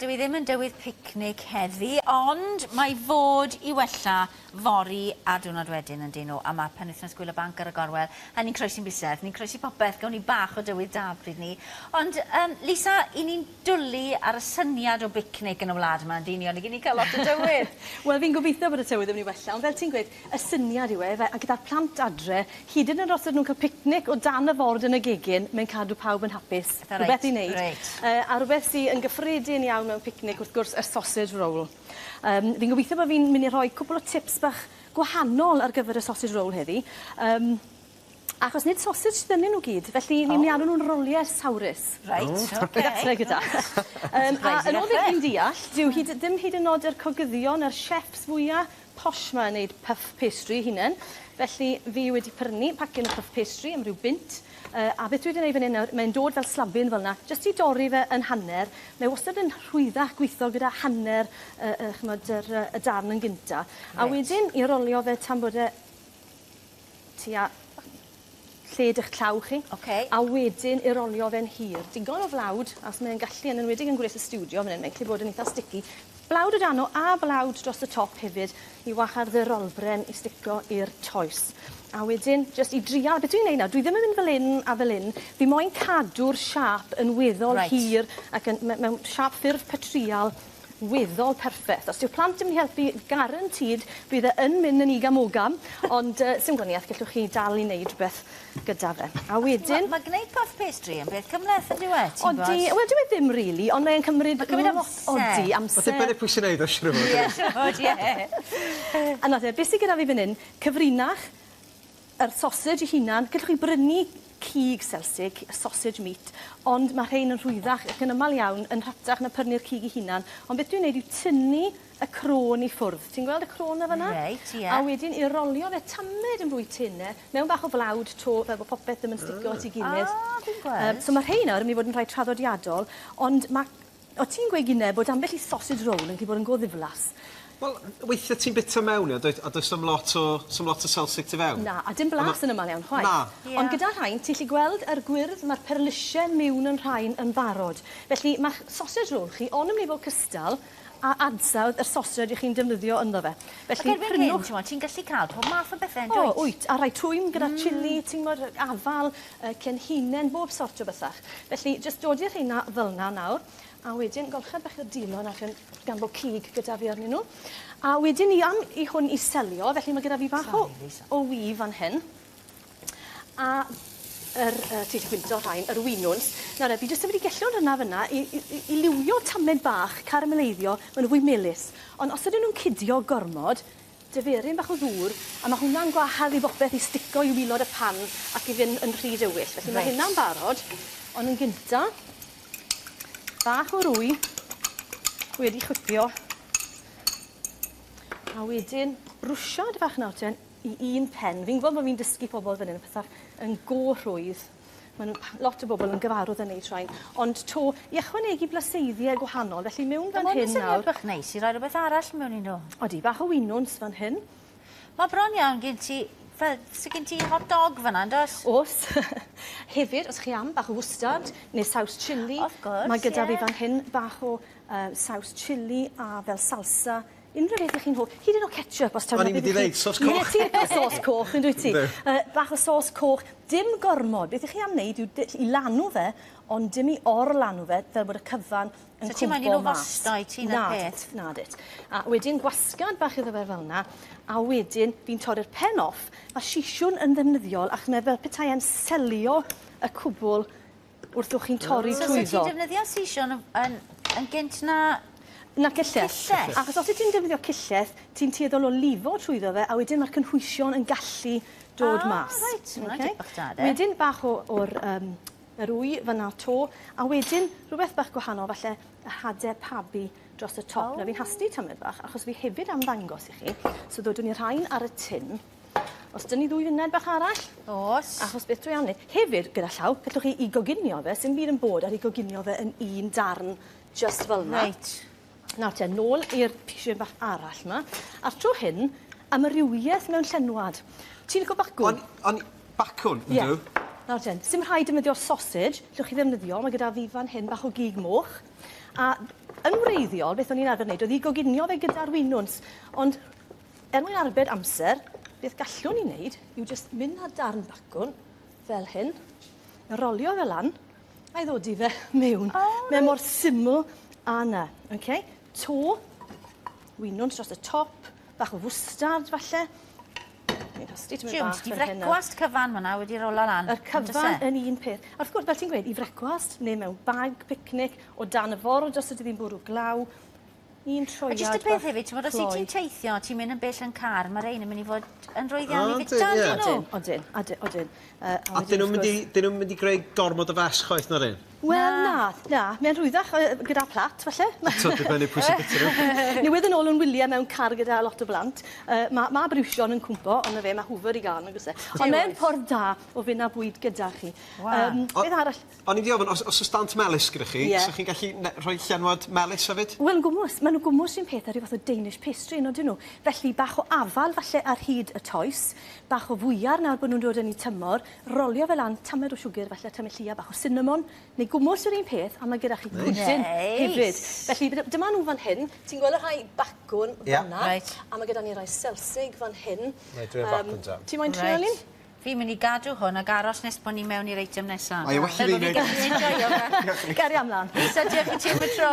Dyw hi ddim yn dywydd picnic heddi, ond mae fod i wella fory a'r diwrnod wedyn yn dyn nhw, a mae penwythnos Gŵyl y Banc ar y gorwel, a ni'n croesi'n bysedd, ni'n croesi popeth, gawn ni bach o dywydd da pryd 'ny. Ond yym Lisa, 'y ni'n dwli ar y syniad o bicnic yn y wlad yma yn dyn ni, ond 'y ni'n cael lot o dywydd. Wel fi'n gobeithio bod y tywydd yn myn' i wella, ond fel ti'n gweud, y syniad yw e ife, a gyda'r plant adre, hyd yn o'd os ydyn nw'n ca'l picnic o dan y ford yn y gegin, mae'n cadw pawb yn hapus. Eitha reit. Rwbeth i neud. Reit. Yy a rwbeth sy yn gyffredin iawn mewn picnic wrth gwrs y sausage roll. Yym fi'n gobeithio bo' fi'n myn' i rhoi cwpwl o tips bach gwahanol ar gyfer y sausage roll heddi. Yym achos nid sausage sydd ynyn nw gyd, felly ni'n myn' i alw nw'n rolie sawrus. Reit oce. I ddechre gyda. Yym a yn ôl beth fi'n deall dyw hyd ddim hyd yn o'd yr cogyddion a'r chefs fwya posh 'ma yn neud puff pastry 'u hunen. Felly fi wedi prynu pacyn o puff pastry am ryw bunt yy a beth dwi 'di neud fan 'yn nawr mae'n dod fel slabin fel 'na jyst i dorri fe yn hanner. Mae wastad yn rhwyddach gwitho gyda hanner y y ch'mod yr yy y darn yn gynta. Reit. A wedyn i rolio fe tan bod e tua lled 'ych llaw chi. Oce. A wedyn i rolio fe'n hir. Digon o flawd os mae'n gallu yn enwedig yn gwres y stiwdio fan 'yn mae'n gallu bod yn itha sticky. Blawd o dan o a blawd dros y top hefyd i wahardd y rolbren i stico i'r toes. A wedyn jyst i drial beth dwi'n neud nawr dwi ddim yn mynd fel 'yn a fel 'yn fi moyn cadw'r siâp yn weddol... Reit. ...hir ac yn me- mewn siâp ffurf petryal weddol perffeth. Os dyw'r plant dim yn helpu guaranteed bydd e yn mynd yn igam ogam ond yy sim gwanieth gellwch chi dal i neud rhwbeth gyda fe. A wedyn... Ma' ma' gneud puff pastry yn beth cymleth on'd yw e ti'n gwbod? Odi wel dyw e ddim rili ond mae e'n cymryd... Ma'n cymryd amser. Odi amser. Ma'n dibynnu pwy sy'n neud o siŵr o fod. Ie siŵr o fod ie. A 'na fe be' sy gyda fi fyn 'yn cyfrinach yr sausage 'i hunan gellwch chi brynu cig selsig, sausage meat, ond ma' rhein yn rhwyddach ac yn ymal iawn yn rhatach na pyrnu'r cig 'i hunan. Ond beth dwi'n neud yw tynnu y crôn i ffwrdd. Ti'n gweld y crôn 'na fyn 'na? Reit ie. A wedyn i rolio fe tamed yn fwy tene mewn bach o flawd 'to fel bo' popeth ddim yn stico at 'i gilydd. Ah fi'n gweld. Yym so ma' rhein nawr yn myn' i fod yn rhai traddodiadol ond ma' O' ti'n gweud gynne bod ambell i sausage roll yn gallu bod yn go ddiflas. Wel, weithie ti'n bita mewn i a doe- a does 'na'm lot o s'im lot o selsig tu fewn. Na, a dim blas yn ymal iawn chwaith. Na. Ie. Ond gyda rhain ti'n 'llu gweld yr gwyrdd, ma'r perlysie miwn yn rhain yn barod. Felly ma'ch sausage roll chi on' yn myn' i fod cystal a ansawdd yr sausage 'ych chi'n defnyddio ynddo fe. Felly Ac erbyn hyn, prynwch... t'mod, ti'n gallu cael pob math o bethe yndwyt? O, wyt, a rhai twym gyda chilli, ti'n gwbod, afal, yy cenhinen, bob sort o bethach. Felly, jyst dodi'r rheina fel 'na nawr, a wedyn golchad bach o'r dilo nawr gan gan bo' cig gyda fi arnyn nhw. A wedyn ni am i hwn i selio, felly ma' gyda fi bach o o wy fan hyn. A yr yy ti 'di gwynto rhain, yr winwns. Nawr 'e, fi jyst yn mynd i gellwng hwnna fyn 'na i i i i liwio tamed bach, carameleiddio, ma' nw fwy melys. Ond os ydyn nw'n cydio gormod, diferyn bach o ddŵr, a ma' hwnna'n gwahardd i bopeth i stico i wilod y pan ac i fynd yn rhy dywyll. Felly ma' hynna'n barod, ond yn gynta, bach o rwy wedi chwipio, a wedyn brwsiad fach nawr ten i un pen. Fi'n gwybod bod fi'n dysgu pobl fan hyn y pethau yn go rhwydd. Mae nhw, lot o bobl yn gyfarwydd yn neud rhain. Ond to, i ychwanegu blaseiddiau gwahanol, felly mewn fan hyn nawr... Mae'n syniad bach neis i roi rhywbeth arall mewn i nhw. Odi, bach o winwns fan hyn. Mae bron iawn gen ti, fel, sy gen ti hot dog fan'na, yn does? Oes. Hefyd, os chi am, bach o fwstard neu saws chilli. Of course, Mae gyda fi fan hyn bach o saws chilli a fel salsa Unrhyw beth 'ych chi'n hoff. Hyd yn o'd ketchup os taw O'n i'n mynd i ddeud sos coch. Ie ti'n lico sos coch yndwyt ti? Yndw. Yy bach o sos coch, dim gormod. Beth 'ych chi am neud yw dy- i lanw fe ond dim i or-lanw fe fel bod y cyfan yn So ti moyn i cwmpo nw mas. fosto i ti na'r peth? Nadit, nadit. A wedyn gwasgad bach iddo fe fel 'na a wedyn fi'n torri'r pen off. Ma' sisiwn yn ddefnyddiol achos mae fel petai e'n selio y cwbwl wrth o'ch chi'n torri trwyddo. So, so ti'n defnyddio sisiwn yn, yn, yn gynt na... Na cyllell. Cyllell. Achos os wyt ti'n defnyddio cyllell, ti'n tueddol o lifo trwyddo fe, a wedyn mae'r cynhwysion yn gallu dod ah, mas. Reit, okay. Hwnna'n bach da, de. Wedyn bach o, o'r um, yr wy fyna to, a wedyn rhywbeth bach gwahanol, falle y hadau pabi dros y top. Oh. Na fi'n hasti tamed bach, achos fi hefyd am ddangos i chi. So ddodwn ni rhain ar y tin. Os dyn ni ddwy funed bach arall? Os. Achos beth dwi am wneud. Hefyd, gyda llaw, gallwch chi i goginio fe, sy'm byd yn bod ar i goginio fe yn un darn just fel yna. Reit. Nawr te, nôl i'r pishyn bach arall yma. A'r tro hyn, amrywiaeth mewn llenwad. Ti'n licio bacwn? O'n, o'n, bacwn, yndw. Ie. Nawr ten, sim rhaid defnyddio sausage, llwch chi ddefnyddio, mae gyda fi fan hyn bach o gig moch. A yn wreiddiol, beth o'n i'n arfer wneud, oedd i goginio fe gyda'r winwns, ond er mwyn arbed amser, beth gallwn ni wneud yw jyst mynd â darn bacwn fel hyn, rolio fe lan, a'i ddodi fe mewn. Oh, Mae mor syml â 'na. Okay? To, winwns dros y top, bach o fwstard falle. Ni'n rhosti tymed Jiw, bach ti fel hyn nawr. frecwast cyfan fyna wedi rolo lan. Yr cyfan yn un peth. A wrth gwrs, fel ti'n gweud, i frecwast neu mewn bag picnic o dan y ford os ydy ddim bwrw glaw. Un troiad A jyst y peth bach hefyd, ti'n bod, os wyt cloi. ti'n teithio, ti'n mynd yn bell yn car, mae rhein yn mynd i fod yn rwydd iawn O, i yndi, fita, ie. ydyn nhw? Odyn, odyn, odyn. A dyn nhw'n mynd i, dyn nhw'n mynd i greu gormod o fes chwaith na rhein? Wel, na, na. Mae'n rhwyddach gyda plat, falle. Eto, dibynnu pwy sy'n bita nhw. Newydd yn ôl yn wyliau mewn car gyda lot o blant. Mae ma briwsion yn cwmpo, ond na fe, mae hwfer i gael, nag oes e. Ond mae'n ffordd da o fynd â bwyd gyda chi. Wa. Beth arall? O'n i'n di ofyn, os, os oes dant melys gyda chi, Ie. yeah. chi'n gallu rhoi llenwad melys hefyd? Wel, yn gwmws. Maen nhw'n gwmws un peth ar ryw fath o Danish pastry, yn ydyn nhw. Felly, bach o afal falle ar hyd y toes, bach o fwyar nawr bod nhw'n dod yn eu tymor, rolio fe lan, tamed o siwgr falle, tamed llia, bach o cinnamon, neu gwmws yr un peth, a mae gyda chi pwdin Neis. hefyd. Felly, dyma nhw fan hyn. Ti'n gweld y rhai bacwn Ie. fan'na, Reit. a mae gyda ni rai selsig fan hyn. Na i drio bacwn ta. Ti moyn trio, Elin? Fi'n mynd i gadw hwn ac aros nes bod ni mewn i'r eitem nesaf. O, ie, well i fi Fel bo' wneud. fi'n gallu enjoio fe. Garia ymlaen. Lisa, diolch i ti am y tro.